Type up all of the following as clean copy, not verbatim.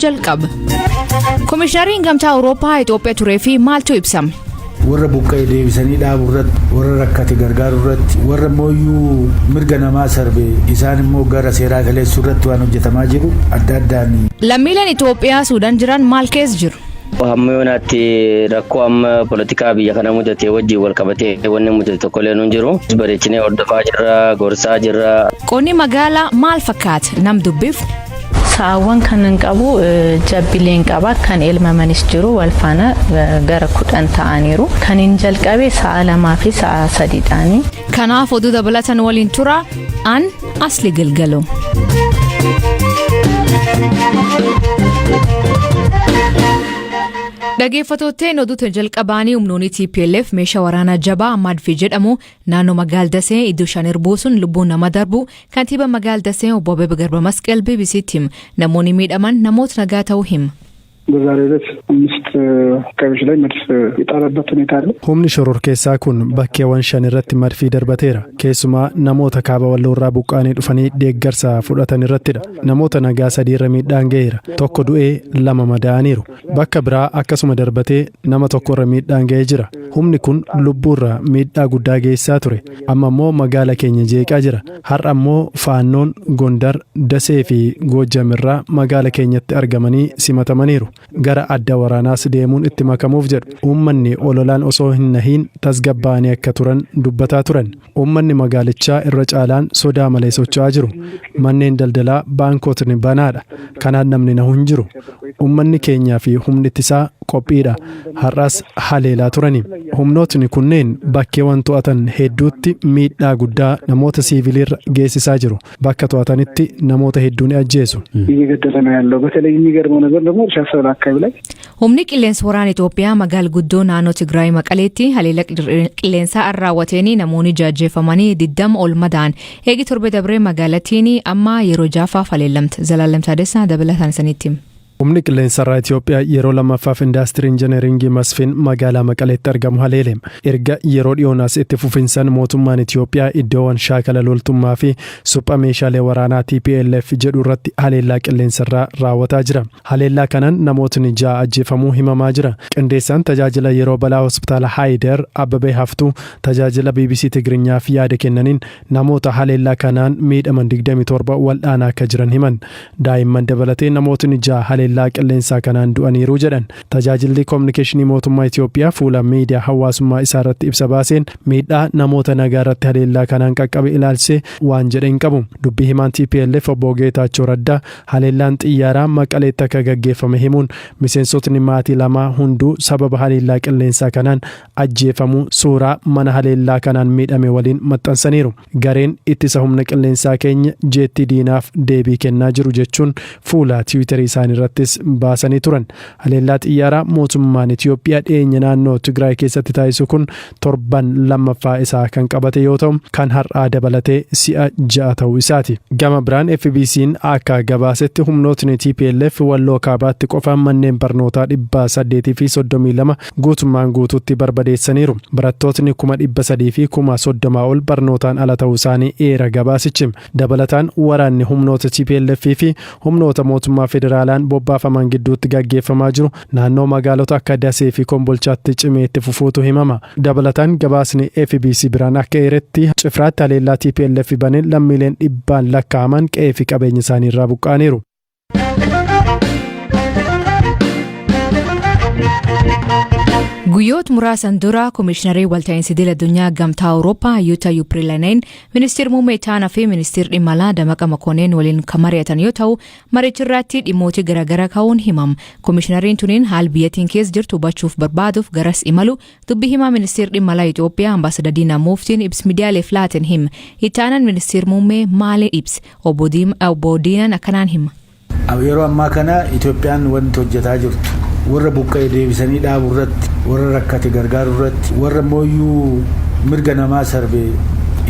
Jalqaba. Komishinariin Gamtaa Awurooppaa Itoophiyaa turee fi maaltu ibsame? Warra buqqa'e deebisanii dhaabuu irratti, warra rakkate gargaaruu irratti, warra mooyyuu mirga namaa sarbe isaan immoo gara seeraa galeessuu irratti waan hojjetamaa jiru adda addaan. Lammiileen Itoophiyaa Suudaan jiran maal keessa jiru? Hamma yoonaatti rakkoo amma poolitikaa biyya kana mudate wajjin wal qabatee wanni mudate tokkollee nu jiru. Bareechinee hordofaa jirra, gorsaa jirra. Qonni magaalaa maal fakkaata? Nam dubbif. Sa'aawwan kanan qabu jabbileen qaba, kan elmamanis jiru, wal faana gara 10 ta'aniiru. Kan hin jalqabe sa'a 2 fi sa'a 3dhaani. Kanaaf oduu dabalatan waliin tura an Asli Galgalo. Dhaggeeffattootteen oduu jalqabaanii humnoonni TPLF meeshaa waraanaa jabaa Madfi jedhamu naannoo magaal Dasee iddoo shan buusuun lubbuun nama darbu kantiibaa magaal Dasee obbo Abebe Garba Masqal BBCtti hima. Namoonni miidhaman namoota nagaa ta'uu hima. በዛሬው ዕለት አምስት አካባቢዎች ላይ መድፍ የጣለበት ሁኔታ አለ። Humni shororkeessaa kun bakkeewwan shan irratti madfii darbateera. Keessumaa namoota kaaba Walloorraa buqqaanii dhufanii deeggarsa fudhatan irrattidha. Namoota nagaa sadiirra miidhaan ga'eera. Tokko du'ee, lama madaa'aniiru. Bakka biraa akkasuma darbatee nama tokkorra miidhaan ga'ee jira. Humni kun lubbuurra miidhaa guddaa geessaa ture. Amma immoo magaala keenya jeeqaa jira. Har'a immoo Faannoon Gondar, Dasee fi Goojjamirraa magaala keenyatti argamanii simatamaniiru. Gara adda waraanaas deemuun itti makamuuf jedhu. Uummanni ololaan osoo hin nahiin tasgabbaa'anii akka turan dubbataa turan. Uummanni magaalichaa irra caalaan sodaa malee socho'aa jiru. Manneen daldalaa, baankotni banaadha. Kanaan namni nahu hin jiru. Uummanni keenyaa fi humni ittisaa qophiidha. Har'as haleelaa turani. Humnootni kunneen bakkeewwan to'atan hedduutti miidhaa guddaa namoota siviiliirra geessisaa jiru. Bakka to'atanitti namoota hedduu ni ajjeesu. እየገደለ ነው ያለው። በተለይ የሚገርመው ነገር ደግሞ እርሻ ሰብል አካባቢ ላይ Humni qilleensa waraana Itoophiyaa magaala guddoo naannoo Tigraay Maqaleetti haleela qilleensaa raawwateen namoonni ajjeefamanii 20 ol madaa'an. Eegi torbe dabree magaalattiin amma yeroo jaafaaf haleelamte. Zalaalam Taadessaa dabalataan isinitti hima. Humni qilleensarraa Itoophiyaa yeroo lammaffaaf indaastirii injineringii Masfin magaalaa Maqaleetti argamu haleele. Erga yeroo dhiyoonaas itti fufinsan mootummaan Itoophiyaa iddoowwan shaakala loltummaa fi supha meeshaalee waraanaa TPLF jedhu irratti haleellaa qilleensarraa raawwataa jira. Haleellaa kanaan namootni ja'a ajjeefamuu himamaa jira. Qindeessaan tajaajila yeroo balaa hospitaala Haayider Abbabee Haftuu tajaajila BBC Tigiriinyaaf yaada kennaniin namoota haleellaa kanaan miidhaman 27 wal'aanaa akka jiran himan. Daa'imman dabalatee namootni ja'a haleellaa qilleensaa kanaan du'aniiru jedhan. Tajaajilli koominikeeshinii mootummaa Itoophiyaa fuula miidiyaa hawaasummaa isaa irratti ibsa baaseen miidhaa namoota nagaa irratti haleellaa kanaan qaqqabe ilaalchisee waan jedhe hin qabu. Dubbii himaan TPLF obbo Geetaachoo Raddaa haleellaan xiyyaaraa Maqaleetti akka gaggeeffame himuun miseensotni maatii lamaa hunduu sababa haleellaa qilleensaa kanaan ajjeefamuu suuraa mana haleellaa kanaan miidhame waliin maxxansaniiru. Gareen ittisa humna qilleensaa keenya jeettii diinaaf deebii kennaa jiru jechuun fuula Tiwiitarii isaanii irrattis baasanii turan. Haleellaa xiyyaaraa mootummaan Itoophiyaa dhiyeenya naannoo Tigraay keessatti taasisu kun torban lammaffaa isaa kan qabate yoo ta'u, kan har'aa dabalatee si'a ja'a ta'uu isaati. Gama biraan FBC'n akka gabaasetti humnootni TPLF Walloo kaabaatti qofa manneen barnootaa 832 guutummaan guutuutti barbadeessaniiru. Barattootni 330,000 ol barnootaan ala ta'uu isaanii eera gabaasichi. Dabalataan waraanni humnoota TPLF fi humnoota mootummaa federaalaan bobbaafaman gidduutti gaggeeffamaa jiru naannoo magaalota akka Dasee fi Kombolchaatti cimee itti fufuutu himama. Dabalataan gabaasni FBC biraan akka eeretti Cifraatti haleellaa TPLF baneen lammiileen dhibbaan lakkaa'aman qe'ee fi qabeenya isaanii irraa buqqa'aniiru. Guyyoota muraasan dura Komishiinarii Walta'iinsa Idil Addunyaa Gamtaa Awurooppaa Yuuta Yuupirilaneen Ministeera Muummee Itaanaa fi Ministeera Dhimma Alaa Damaqa Makoonneen waliin kan mari'atan yoo ta'u, maricha irratti dhimmooti garaagaraa ka'uun himama. Komishinariin tuniin haal biyyattiin keessa jirtu hubachuuf barbaaduuf garas imalu dubbii himaa Ministeera Dhimma Alaa Itoophiyaa Ambaasadar Diinaa Muuftiin ibsa miidiyaaleef laateen hima. Itti Ministeera Muummee maali ibse? Obbo Diinaan akkanaan hima. Yeroo ammaa kana Itoophiyaan wanti hojjetaa jirtu warra buqqa'e deebisanii dhaabuu irratti, warra rakkate gargaaruu irratti, warra mooyyuu mirga namaa sarbe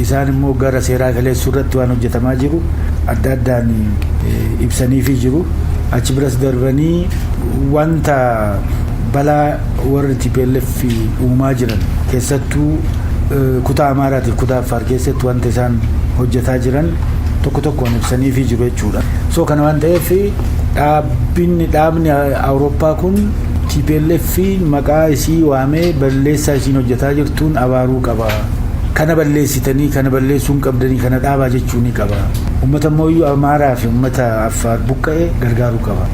isaan immoo gara seeraa galeessuu irratti waan hojjetamaa jiru adda addaan ibsaniifii jiru. Achi biras darbanii wanta balaa warri TPLF uumaa jiran, keessattuu kutaa Amaaraatiif kutaa Affaar keessatti wanta isaan hojjetaa jiran tokko tokkoon ibsaniifii jiru jechuudha. So kana waan ta'eef Dhaabbinni dhaabni Awurooppaa kun TPLF maqaa isii waamee balleessaa isiin hojjetaa jirtuun abaaruu qaba. Kana balleessitanii kana balleessuu hin qabdanii kana dhaabaa jechuu ni qaba. Uummata mooyyuu Amaaraa fi uummata Affaar buqqa'ee gargaaruu qaba.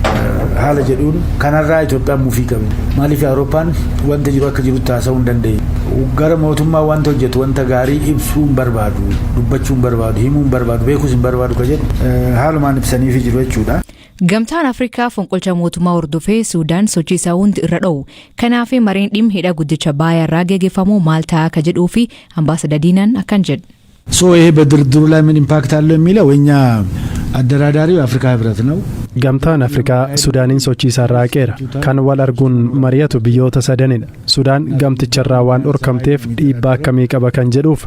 Haala jedhuun kanarraa Itoophiyaan mufii qabdi. Maaliif Awurooppaan wanta jiru akka jirutti haasa'uu hin dandeenye. Gara mootummaa wanta hojjetu wanta gaarii ibsuu hin barbaadu, dubbachuu hin barbaadu, himuu hin barbaadu, beekuus hin barbaadu ka jedhu haalumaan ibsaniifi jiru jechuudha. Gamtaan Afrikaa fonqolcha mootummaa hordofee Suudaan sochii isaa hundi irra dho'u. Kanaaf mariin dhimma hidha guddicha Abbayaa irraa geggeeffamu maal ta'a ka jedhuu fi ambaasadar Diinaan akkan jedhu. So ይሄ በድርድሩ ላይ ምን ኢምፓክት አለው የሚለው የኛ አደራዳሪው የአፍሪካ ህብረት ነው። Gamtaan Afrikaa Sudaaniin sochii isaarraa haqeera. Kan wal arguun mari'atu biyyoota sadanidha. Sudaan gamticharraa waan dhorkamteef dhiibbaa akkamii qaba kan jedhuuf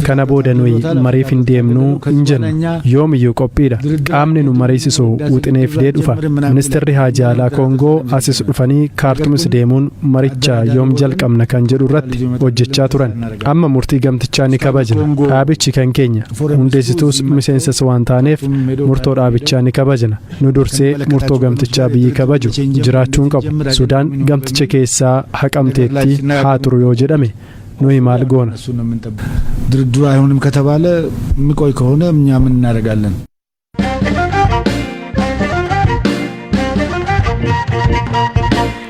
kana booda nuyi mariif hin deemnuu hin jennu. Yoomiyyuu qophiidha. Qaamni nu mariisisu wixinee fidee dhufa. Ministeerri Haajaa Alaa Koongoo asis dhufanii Kaartumis deemuun maricha yoom jalqabna kan jedhu irratti hojjechaa turan. Amma murtii gamtichaa ni kabajna. Dhaabichi kan keenya. Hundeessituus miseensas waan taaneef murtoo dhaabichaa ni kabajna. Nu dursee murtoo gamtichaa biyyi kabaju jiraachuu hin qabu. Sudaan gamticha keessaa haqamteetti haa turu yoo jedhame nuyi maal goona? ድርድሩ አይሆንም ከተባለ የሚቆይ ከሆነ እኛ ምን እናደርጋለን?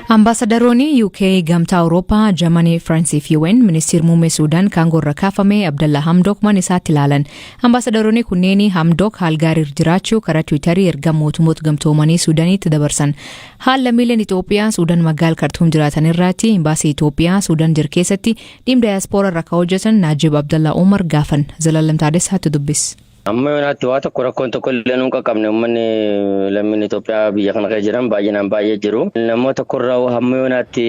Ambaasaddaroonni UK, Gamtaa Awurooppaa, Jarmanii, Firaansii fi UN ministeera muummee Suudaan kaangoo irra kaafame Abdallaa Hamdook mana isaatti ilaalan. Ambaasaddaroonni kunneen Hamdook haal gaarii jiraachuu karaa Tiwiitarii erga mootummoota gamtoomanii Suudaanitti dabarsan. Haala lammiileen Itoophiyaa Suudaan magaala Kartuum jiraatan irratti imbaasii Itoophiyaa Suudaan jiru keessatti dhimma daayaaspoora irra kan hojjetan Naajib Abdallaa Umar gaafan. Zalaalam Taadessaatti dubbis. Amma yoonaatti waa tokko rakkoon tokko illee nuun qaqqabne. Uummanni lammiin Itoophiyaa biyya kana keessa jiran baay'inaan baay'ee jiru. Namoota tokkorraa hamma yoonaatti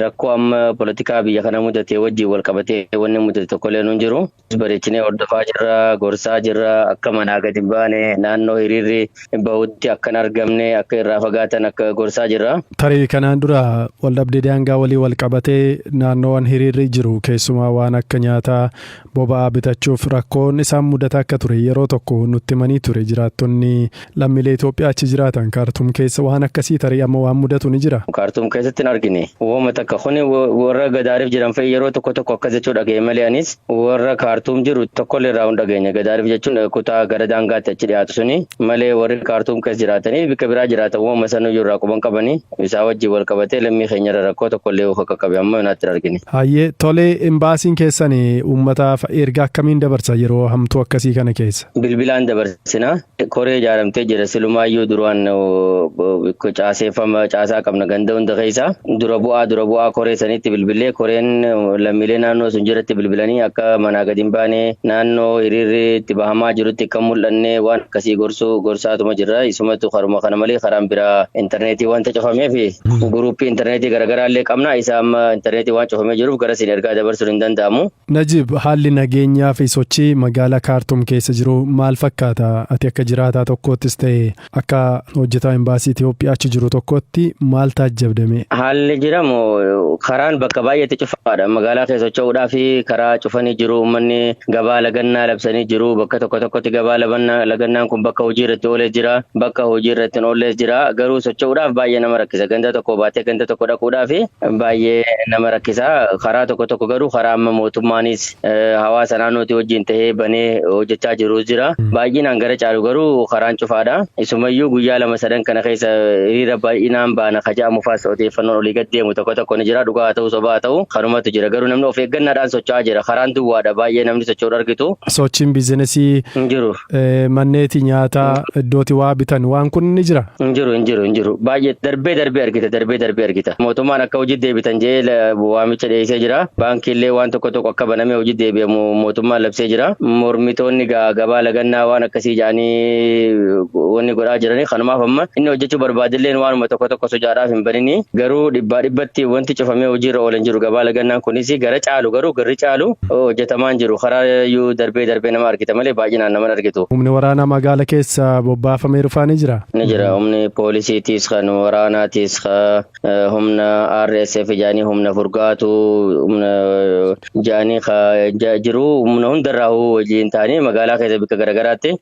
rakkoo amma poolitikaa biyya kana mudate wajjin wal qabatee wanni mudate tokko illee nuun jiru. Bareechinee hordofaa jirra, gorsaa jirra, akka manaa gadi hin baane, naannoo hiriirri bahutti akka hin argamne, akka irraa fagaatan akka gorsaa jirra. Tarii kanaan dura waldhabdee daangaa walii wal qabatee naannoowwan hiriirri jiru keessumaa waan akka nyaataa boba'aa bitachuuf rakkoon isaan mudataa akka ture yeroo tokko nutti himanii ture jiraattonni lammiilee Itoophiyaa achi jiraatan Kaartuum keessa. Waan akkasii tarii amma waan mudatu ni jira. Kaartuum keessatti hin argine. Wooma takka kuni warra Gadaariif jiran fa'i yeroo tokko tokko akkas jechuu dhaga'e malee anis warra Kaartuum jiru tokkollee irraa hin dhageenye. Gadaariif jechuun kutaa gara daangaatti achi dhiyaatu suni malee warri Kaartuum keessa jiraatanii bakka biraa jiraatan wooma sanuyyuu irraa quban qabanii isaa wajjin wal qabatee lammii keenya irra rakkoo tokkollee akka qabe amma yonaatti hin argine. Hayyee, tolee, imbaasiin keessan uummataaf ergaa akkamiin dabarsa yeroo hamtuu akkasii kana keessa? Bilbilaan dabarsina. Koree ijaaramtee jira. Silumaayyuu duraan caaseeffama caasaa qabna ganda hunda keessa. Dura bu'aa koree sanitti bilbilee koreen lammiilee naannoo sun jiratti bilbilanii akka manaa gadi hin baane, naannoo hiriirri itti bahamaa jirutti akka mul'anne waan akkasii gorsuu gorsaatuma jirra. Isumatu karuma kana malee karaan biraa intarneetii wanta cufameef guruppii intarneetii garaagaraa illee qabna. Isa amma intarneetii waan cufamee jiruuf gara siin ergaa dabarsuun hin danda'amu. Najib, haalli nageenyaa fi sochii magaalaa Kaartuum keessa jiru maal fakkaata? Ati akka jiraataa tokkoottis ta'e akka hojjetaa imbaasii Itoophiyaa achi jiru tokkotti maal taajjabdame? Haalli jiramu karaan bakka baay'eetti cufaadha. Magaalaa keessa socho'uudhaaf karaa cufanii jiru. Uummanni gabaa lagannaa labsanii jiru. Bakka tokko tokkotti gabaa lagannaan kun bakka hojii irratti oolee jira. Bakka hojii irratti hin oolles jira. Garuu socho'uudhaaf baay'ee nama rakkisa. Ganda tokko baatee ganda tokko dhaquudhaaf baay'ee nama rakkisa. Karaa tokko tokko garuu karaa amma mootummaanis hawaasa naannootii wajjin ta'ee banee hojjechaa jirus jira. Baay'inaan gara caalu garuu karaan cufaadha. Isumayyuu guyyaa 2 3 kana keessa hiriira baay'inaan baana kaja'amu faas odeeffannoon olii gad deemu tokko tokko ni jira. Dhugaa haa ta'u, sobaa haa ta'u, kanumatu jira. Garuu namni of eeggannaadhaan socho'aa jira. Karaan duwwaadha, baay'ee namni socho'uu argitu. Sochiin biizinesii Hin jiru. Manneeti nyaataa iddooti waa bitan waan kun ni jira? Hin jiru, hin jiru, hin jiru. Baay'ee darbee darbee argita, darbee darbee argita. Mootummaan akka hojii deebitan jee waamicha dhiyeessee jira. Baankiillee waan tokko tokko akka banamee hojii deebi'amu mootummaan labsee jira. Mormitoonni gabaa lagannaa waan akkasii jedhanii wanni godhaa jiranii kanumaaf amma inni hojjechuu barbaadillee waanuma tokko tokko sojaadhaaf hin banini, garuu dhibbaa dhibbatti wanti cufamee hojiirra oolan jiru. Gabaa lagannaan kunis gara caalu garuu garri caalu hojjetamaan jiru. Karaa iyyuu darbee darbee nama argita malee baay'inaan nama argitu. Humni waraanaa magaala keessa bobbaafamee dhufaa ni jira? Ni jira. Humni poolisiitis, kan waraanaatis, humna RSF jedhanii, humna furgaatu humna jedhanii jiru, humna hundarraa wajjin ta'anii magaalaa keessa bakka garaagaraatti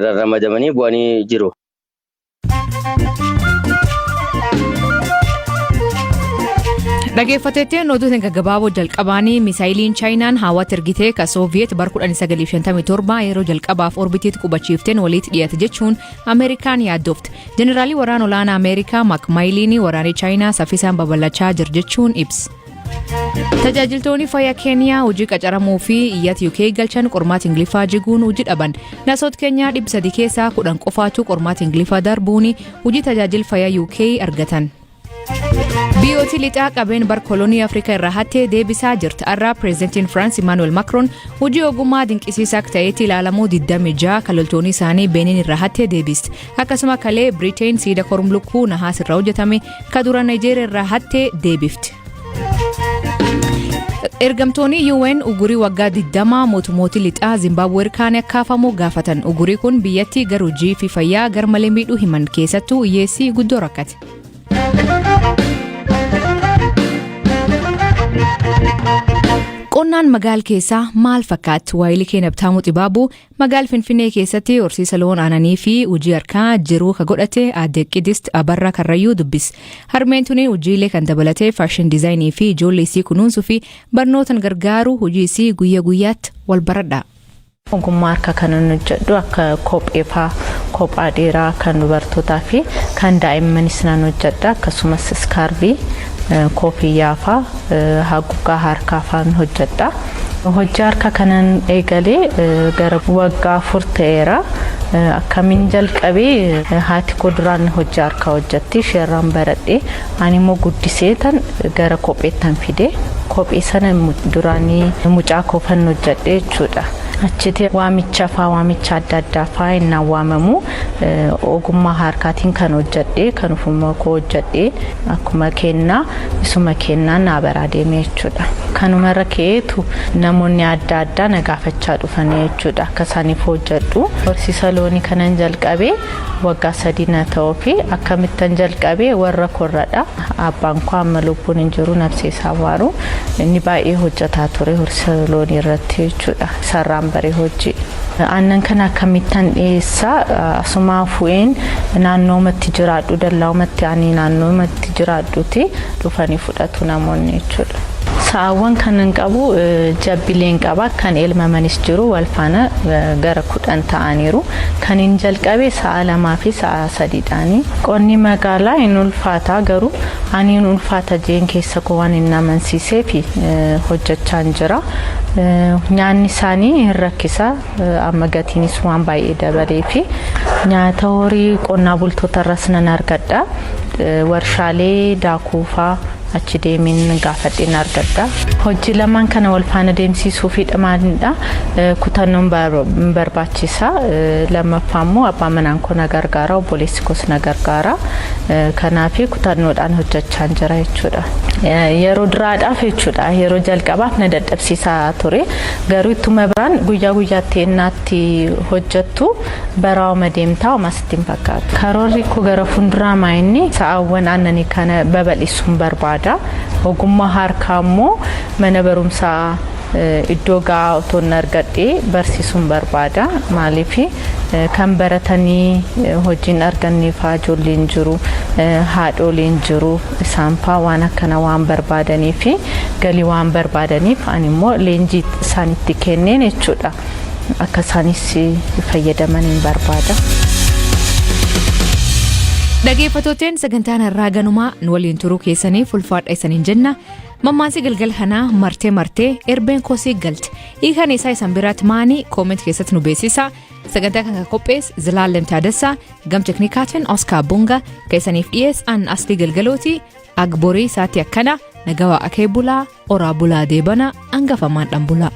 rarramadamanii bu'anii jiru. Dhaggeeffattootni oduutiin gaggabaaboo jalqabaanii misaayiliin Chaayinaan haawaatti ergitee ka Sooviyeet bara 1957 yeroo jalqabaaf orbitiitti qubachiifteen walitti dhiyaate jechuun Ameerikaan yaaddofte. Jeneraalii waraana olaanaa Ameerikaa Maak Maayiliin waraanni Chaayinaa saffisaan babal'achaa jira jechuun ibsa. Tajaajiltoonni fayyaa Keeniyaa hojii qacaramuu fi iyyata UK galchan qormaata Ingiliffaa jiguun hojii dhaban. Nasoot Keenyaa 300 keessaa 10 qofaatu qormaata Ingiliffaa darbuun hojii tajaajila fayyaa UK argatan. Biyyooti lixaa qabeen bar kolonii Afrikaa irraa hattee deebisaa jirti. Har'a pireezidantiin Firaans Imaanuweel Makroon hojii ogummaa dinqisiisaa akka ta'etti ilaalamuu 26 kan loltoonni isaanii Beeniin irraa hattee deebisti. Akkasuma kalee Biriteen siida kormlukkuu nahaas irraa hojjetame ka dura Naayijeeriyaa irraa hattee deebifti. Ergamtoonni UN ugurii waggaa 20 mootummoota lixaa Zimbabwee kaan akka kaafamu gaafatan. Ugurii kun biyyatti gara hojii fi fayyaa garmalee miidhuu himan, keessattuu hiyyeessii guddoo rakkate. Qonnaan magaal keessaa maal fakkaatti? Waayilii keenya Abtaamuu Xibaabuu magaal Finfinnee keessatti horsiisa loon aananii fi hojii harkaa jiruu ka godhate aadde Qidist Abarraa Karrayyuu dubbis. Harmeen tuni hojiilee kan dabalatee fashion designii fi ijoollee isii kunuunsuu fi barnootaan gargaaru hojii isii guyyaa guyyaatti wal baradha. Ogummaa harkaa kanan hojjedhu akka kophee faa, kophaa dheeraa kan dubartootaa fi kan daa'immanis nan hojjedha. Akkasumas scarfii, koofiyyaa faa, haguuggaa harkaa faan hojjedha. Hojii harkaa kanan eegalee gara waggaa 4 ta'eera. Akkamiin jalqabee? Haati koo duraan hojii harkaa hojjetti, isheerraan baradhee, ani immoo guddiseetan gara kopheettan fide. Kophee sana duraanii mucaa koofan hojjedhe jechuudha. Achitti waamicha faa, waamicha adda addaa faa innaan waamamu ogummaa harkaatiin kan hojjedhe, kan ofuma koo hojjedhe, akkuma kennaa isuma kennaa naa baraa deeme jechuudha. Kanumarra ka'eetu namoonni adda addaa na gaafachaa dhufanii jechuudha akka isaaniif hojjedhu. Horsiisa loonii kanan jalqabee waggaa 3 na ta'uu fi akkamittan jalqabee warra korradha. Abbaan koo amma lubbuun hin jiru, nafsee isaa maaru, inni baay'ee hojjetaa ture horsiisa loonii irratti jechuudha. Sarraan baree hojii. Aannan kana akkamittan dhiyeessaa? Asumaa fu'een naannoomatti jiraadhu, dallaa'umatti ani naannoomatti jiraadhuti dhufanii fudhatu namoonni jechuudha. Sa'aawwan kanan qabu jabbileen qaba, kan elmamanis jiru, wal faana gara 10 ta'aniiru. Kan hin jalqabe sa'a 2 fi sa'a 3dhaani. Qonni magaalaa hin ulfaata, garuu ani hin ulfaata jeen keessa koo waan hin amansiisee fi hojjechaa jira. Nyaanni isaanii hin rakkisa, amma gatiinis waan baay'ee dabalee fi nyaata horii qonnaa bultoota irras nan argadha. Warshaalee daakuufaa achi deemin gaafadheen argadha. Hojii lamaan kana wal faana deemsisuu fi maalidha? Kutannoon barbaachisa. Lammaffaa immoo abbaan manaan koo na gargaara, obboleessi koos na gargaara. Kanaaf kutannoodhaan hojjechaa jira jechuudha. Yeroo duraadhaaf jechuudha, yeroo jalqabaaf na dadhabsiisaa ture. Garuu ittuma biraan guyyaa guyyaatti ennaatti hojjettu baraawama deemtaa, homaa sitti hin fakkaatu. Karoorri koo gara fuulduraa maayinni sa'aawwan aannanii kana babal'isuun barbaada. Ogummaa harkaa immoo mana barumsaa iddoo gahaa otoo hin argadhee barsiisuun barbaada. Maaliif, kan baratanii hojiin arganneefaa ijoolleen jiru, haadholiin jiru, isaan faa waan akkana waan barbaadanii fi galii waan barbaadaniif, ani immoo leenjii isaanitti kenneen jechuudha. Akka isaanis fayyadaman hin barbaada. Dhageeffatooteen, sagantaan har'aa ganumaa. Nu waliin turuu keessaniif ulfaadha isaniin jenna. Mammaansi galgal kanaa "Martee martee erbeen kosii galte". Hiikan isaa isan biraatti maanii? Comment keessatti nu beeksisa. Sagantaa kan qopheesse Zilaalem Taadassaa, gam teknikaatiin Oskaar Bunga, keessaniif dhiyees an Aslii Galgalooti. Agborii isaatti akkana nagaa akee bulaa, oraa bulaa, deebana hangafamaan dhan bulaa.